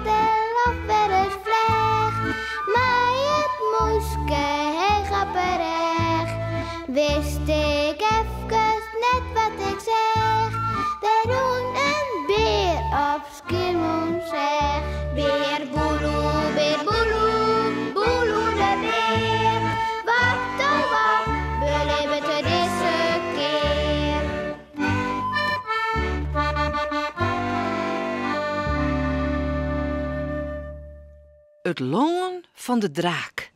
del of wer ris fleach, mei it mûske heech op 'e rêch, wist ik efkes net wat ik seach. Der rûn in bear op Skiermûntseach. Bear Boeloe, bear Boeloe, Boeloe de bear, wat oh wat belibbet er dizze kear? It lân fan de draak.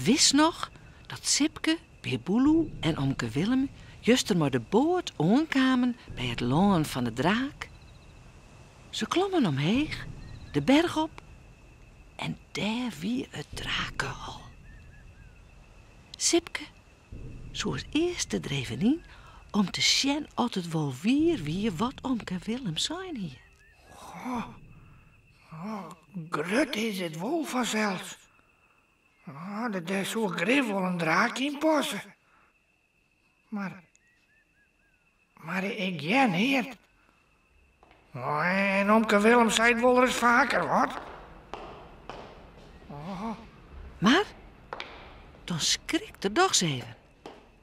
Wist noch dat Sipke, Bear Boeloe en omke Willem juster mei de boat oankamen by it lân fan de draak? Se klommen omheech, de berch op en dêr wie it drakehol. Sipke soe as earste der even yn om te sjen oft it wol wier wie wat omke Willem sein hie. Goh, grut is it wol fansels. Dêr soe grif wol in draak yn passe. Mar, mar ik hear neat. En omke Willem seit wolris faker wat. Mar dan skrikt er dochs even.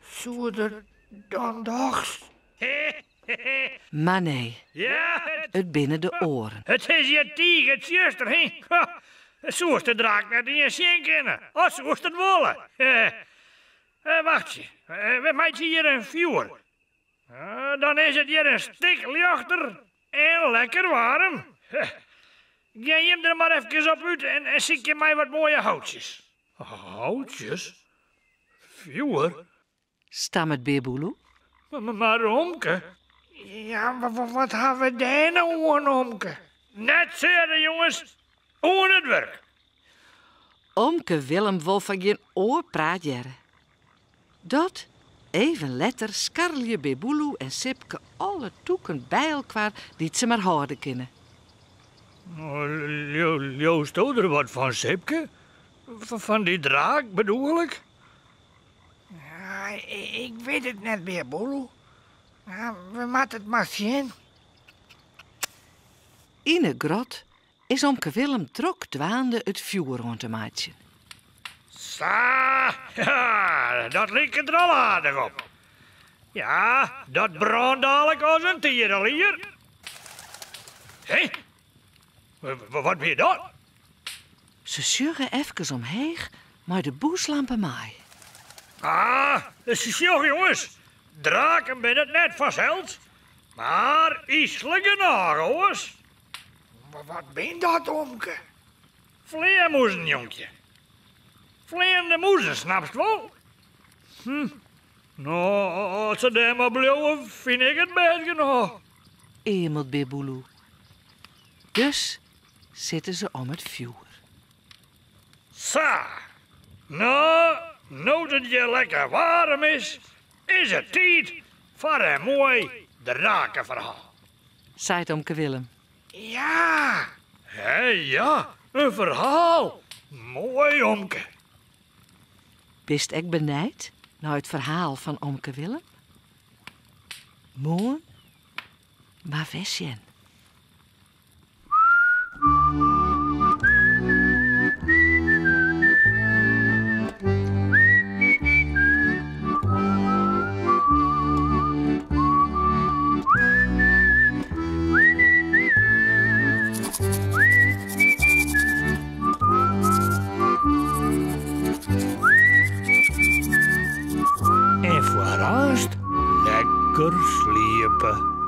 Soe der dan dochs. Mar nee, it binne de oaren. It is hjir tige tsjuster, hin. Soest de draak net iens sjen kinne, al soest it wolle. Wachtsje, we meitsje hjir in fjoer. Dan is it hjir in stik ljochter en lekker waarm. Gean jim der mar efkes op út en sykje my wat moaie houtsjes. Houtsjes? Fjoer? Stammet Bear Boeloe. Mar omke? Ja, wat ha we dêr no oan, omke? Net seure, jonges. Oan it wurk. Omke Willem wol fan gjin oar praat hearre. Dat, even letter skarrelje Bear Boeloe en Sipke alle tûken by elkoar dy't se mar hâlde kinne. Leausto der wat fan, Sipke? Fan dy draak bedoel ik? Ja, ik wit it net, Bear Boeloe. We moatte it mar sjen. Yn 'e grot is omke Willem drok dwaande it fjoer oan te meitsjen. Sa, ja, dat liket der al aardich op. Ja, dat brânt dalik as in tierelier. Hé, wat wie dat? Se sjogge efkes omheech mei de bûslampe mei. Ah, sjoch jonges, draken binne it net fansels, mar yslik genôch oars. Wat bin dat, omke? Flearmûzen, jonkje. Fleanende mûzen, snapst wol? Hm, no, as se dêr mar bliuwe, fyn ik it bêst genôch. Eamelt Bear Boeloe. Dus sitte se om it fjoer. Sa, no, no't it hjir lekker waarm is, is it tiid foar in moai drakeferhaal. Seit omke Willem. Ja! Hè, ja, in ferhaal. Moai, omke. Bist ek benijd nei it ferhaal fan omke Willem? Moarn mar wer sjen. En foar aanst lekker sliepe.